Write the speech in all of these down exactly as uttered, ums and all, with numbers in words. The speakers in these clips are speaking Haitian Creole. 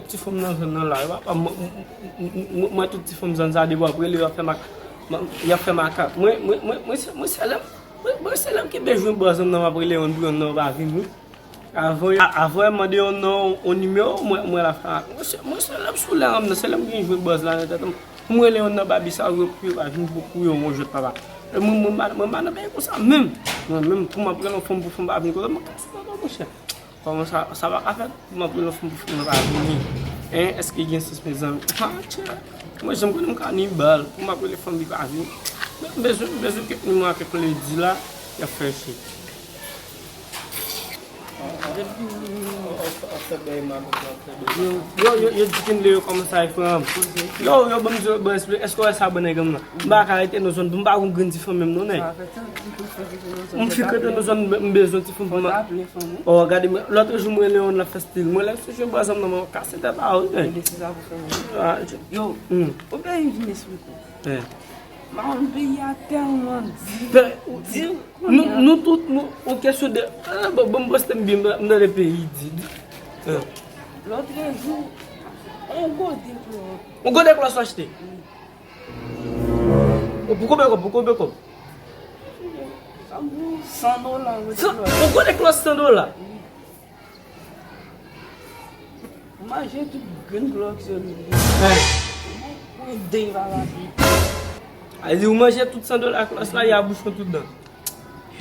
Ti fanm nan zòn nan la, papa, mwen, mwen, mwen, mwen, tout ti fanm zòn sa depi w ap rele yo ap fè mak, y ap fè makak. Mwen, mwen, mwen, mwen, se- mwen, se lè m, mwen, mwen, se lè m kenbe jwen bòz nan, m ap rele yonn pou yonn nan pa vini. Avan, a- avan, m mande yonn nan yon nimewo, mwen, mwen la fè mak. Mwen, se- mwen, se lè m sou lè m nan, se lè m gen jwen bòz la nan tèt mwen. Pou m rele yonn nan babi sa, yo, pou yo pa vin pou, pou yo, yon jwèt papa. E mwen, mwen, mwen, mwen pa nan peyi konsa menm. Mwen menm, pou m ap rele yon fanm pou fanm pa vin kote mwen, kase tèt mwen, monchè. Kòman sa, sa pa ka fèt? Mwen pran yon fanm pou fanm nan pa vini. Hein, èske gen sans, mezanmi? Ah, tchè. Mwen, janm konnen m kanibal. Pou m ap rele fanm li pa vini. Men m bezwen, m bezwen kèk nimewo a kèk ledi la, y ap fè jwèt. Yo, yo, yo, yo di Kinley yo kòmanse a efrayan. Yo, yo, ban m di yo, bon, èske, èske w wè sa, bon, nèg m nan? M pa ka rete nan zòn, m pa konn grenn ti fanm menm non, nèg. M fin rete nan zòn, m bezwen ti fanm pou mwen. Oh, gade, mwen, lòt jou, mwen, Leon, l ap fè stil. Mwen, lè m sou jwe bòz nan, mwen, kase tèt la, wi, nèg. Yo, ou byen vin esplike. M pa konn peyi a tèlman di. Di, nou, nou tout, nou, yon kesyon de, ah, bon, bon, m poste m byen, m nan le peyi, di, di. Lòt jou, on gode klòs. On gode klòs w achte? Pou konbyen kòb? Pou konbyen kòb? San dola, on gode klòs san dola. Manje tout grenn klòs yo li. Mwen dey pa la. A di ou manje tout san dola klòs la, y a bouchon tout dan.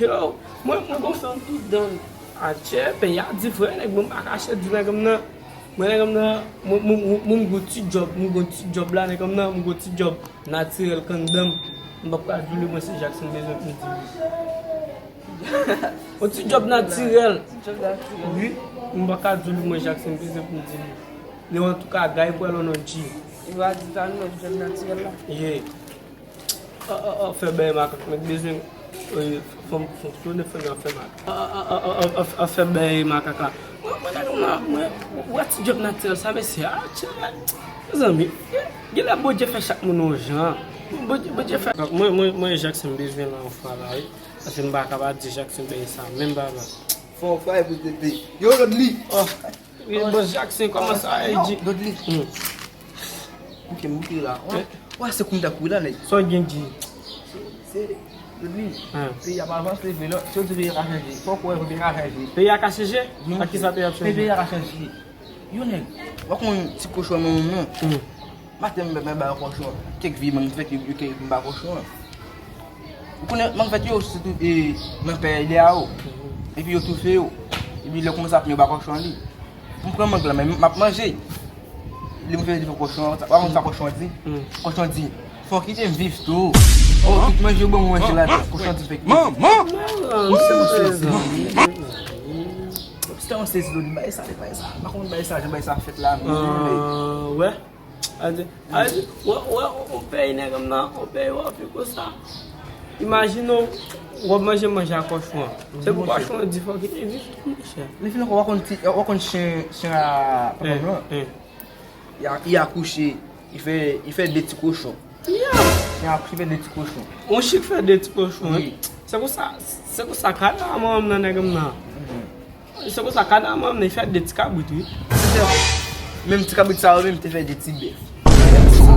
Yo, mwen, mwen gon fanm tout dan. Atchè, peyi a di frè, nèg mwen pa kache di nèg m nan. Mwen nèg m nan, mwen, mwen, mwen, mwen gon ti djòb, mwen gon ti djòb la, nèg m nan, mwen gon ti djòb natirèl k anndan m. M p ap ka di w li mwen se Jackson bezwen pou m di li. Yon ti djòb natirèl. Ti djòb natirèl. Wi, m pa ka di w li mwen Jackson bezwen pou m di li. Li antouka, gay pwèl on non G. Yo a di ta non djòb natirèl la. Yeah. An, an, an, fè bèy makak, mwen bezwen, euh, fanm pou fonksyone, fè nan fè makak. An, an, an, an, an, an, fè bèy makak la. Mwen, mwen, nèg mwen, mwen, wè ti djòb natirèl sa, mesye, a, tchè, mezanmi, genlè Bondye fè chak moun yon jan. Bondye, Bondye fè. Mwen, mwen, mwen, Jackson bezwen la yon fwa la, wi. Paske m pa kapab di Jackson bèy sa, menm pa mal. Fò w fè pou tete. Yo, Rodly! Oh. Wi, bòs Jackson, kòman sa ye, G? Rodly. Hmm. Bouke m, bouke la. Wè, wè, se kounye a kouri la, nèg. Sa w gen, G? Se, se, Rodly. Hein. Peyi a pa avanse vre, non. Si w di peyi a ka chanje, fòk w wè peyi a ka chanje. Peyi a ka chanje? Ak ki sa peyi a ap chanje? Peyi a ka chanje. Yo, nèg, w ap konn ti kochon nan menm nan. Hmm. Maten, m bay kòchon. Kèk vye mann fè ke yo kèk m bay kòchon an. Ou konnen, mann fèt yo, se tou, e, nan pè dèyè yo. Epi yo toufe yo. Epi lè kòmanse ap yo bay kòchon li. M pran mang la, men m ap manje. Li m fè di kòchon an, w ap konn sa kòchon an di? Kòchon an di, fò w kite m viv tou. Oh, tout manje yo ban mwen manje ladan. Kòchon an di fèk. Manman! Manman, se yon sezi. Se yon sezi, li bay sa, li bay sa. M pa konn bay sa, jan bay sa fèt la, non. Ah, wè. A di, a di, wè, wè, on peyi nèg m nan, on peyi w ap viv konsa. Imajine w, w ap manje manje a kòchon an. Se pou kòchon an di fò w kite viv tou, monchè. Li fin ankò, w ap konn ti, w ap konn chen, chen a papa m lan. Li a, li akouche, li fè, li fè de ti kochon. Chen a akouche, fè de ti kochon. On chen k fè de ti kochon, wi. Se konsa, se konsa kadav manman m nan nèg m nan. Se konsa, kadav manman m nan, li fè de ti kabrit, wi. Menm ti kabrit sa yo menm te fè de ti bèf.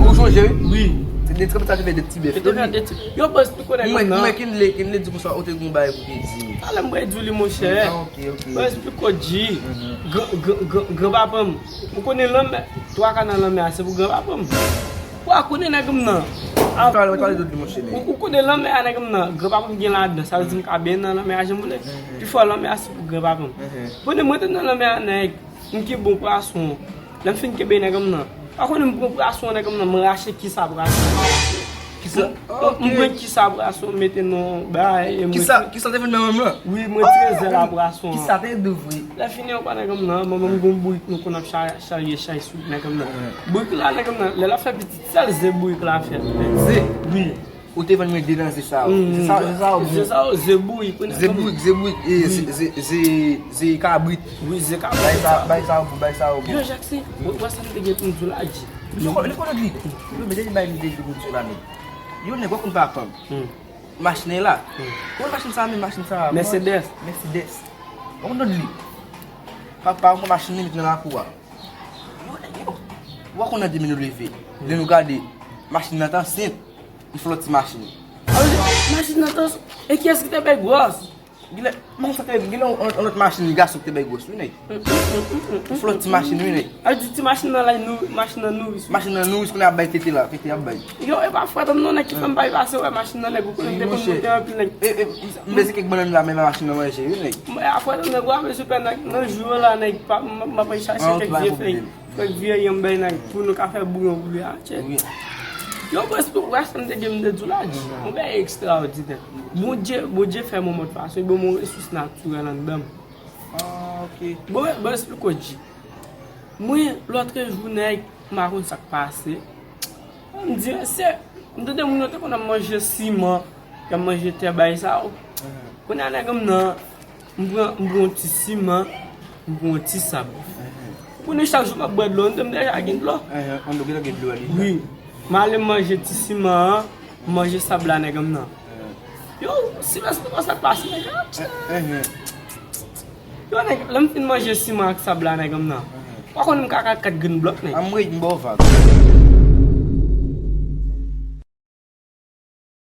Ou sonje, wi? Wi. Se de ti kabrit sa te fè de ti bèf. Yo te fè de ti. Yo, bòs, piko nèg m nan. Mwen, mwen, Kinley, Kinley di konsa, ou te gon bagay pou te di. Talè m pral di w li, monchè. Ah, ok, ok. Bòs, piko di. Gran, gran, gran, granpapa m. Ou konnen lanmè, twa ka nan lanmè a, se pou granpapa m. Ou a konnen nèg m nan. Ou konnen lanmè a nèg m nan. Granpapa m gen ladan. Sa vle di m ka benyen nan lanmè a jan m vle. Pifò lanmè a se pou granpapa m. Konnen mwen te nan lanmè a nèg. M kenbe yon pwason. Lè m fin kenbe nèg m nan. Ou a konnen m pran pwason nèg m nan. Mwen rache kisa pwason an. Kisa? M pran kisa pwason mete nan bay. Kisa, kisa te vin nan menm lan? Wi, mwen tire zèl a pwason an. Kisa te douvri? Lè fini ankò nèg m nan. Manman m gon bourik nou konn ap cha- charye chay sou nèg m nan. Bourik la nèg m nan. Lè l ap fè pitit. Sèl ze bourik la fè. Ze? Wi. Ou te vann mwen de nan ze sa yo. Ze sa, ze sa yo bon. Ze sa yo, ze bourik, wi, nèg. Ze bourik, ze bourik, e, ze, ze, ze, ze kabrit. Wi, ze kabrit. Bay sa, bay sa yo bon, bay sa yo bon. Yo, Jackson, ou wè sa m te gen pou m di w la, G. Li konn, li konn li. Yo, men li bay li te gen pou m di w la, men. Yo, nèg, w konn papa m. Machin la. Ou konn machin sa, men machin sa. Mercedes. Mercedes. Ou konn li. Papa m machin li met nan lakou a. Yo, Ou pa konn nan de men nou leve. Lè nou gade, machin nan t ansent. Li fè lòt ti machin. Machin nan t ansent. E kiyès ki te bay gwòs? Genlè, m konn sa te genlè yon, yon lòt machin gason ki te bay gwòs, wi, nèg. Yon flòt ti machin, wi, nèg. A di ti machin nan la, nou, machin nan nouri. Machin nan nouri, kounye a ap bay tete la, tete ap bay. Yo, e pa frè m non, nèg ki fè m bay pase, wè, machin nan, nèg, ou konnen m te konn monte anpil, nèg. E, e, m peze kèk bannann la, men machin nan manje, wi, nèg. Mwen, a frè m, nèg, w ap mezi pè, nèg, nan jou la, nèg, pa, m, m ap al chache kèk vye fèy. Kèk vye yanm bay, nèg, pou nou ka fè bouyon pou li a, tchè. Yo, prèske, wè, sa m te gen m te di w la, di, yon bagay ekstraòdinè. Bondye, Bondye fè mwen yon fason, li ban mwen yon resous natirèl anndan m. Ah, ok. Bon, bon, esplike w, G. Mwen, lòtrejou, nèg, m pa konn sa k pase. M di, mesye, m tande moun yo te konn ap manje siman, y ap manje tè bay sa yo. Kounye a, nèg, m nan, m pran, m pran yon ti siman, m pran yon ti sab. Ou konnen chak jou m ap bwè dlo, m deja gen dlo. An, dlo, gen dlo, li. Wi. M ale m manje ti siman an, m manje sab la, nèg, m nan. Yo, Silvès, nou konn sa k pase, nèg, yo, nèg, lè m fin manje siman ak sab la, nèg, m nan. Ou pa konnen m ka kat kat grenn blòk, nèg. Anmwey, m ba w vag.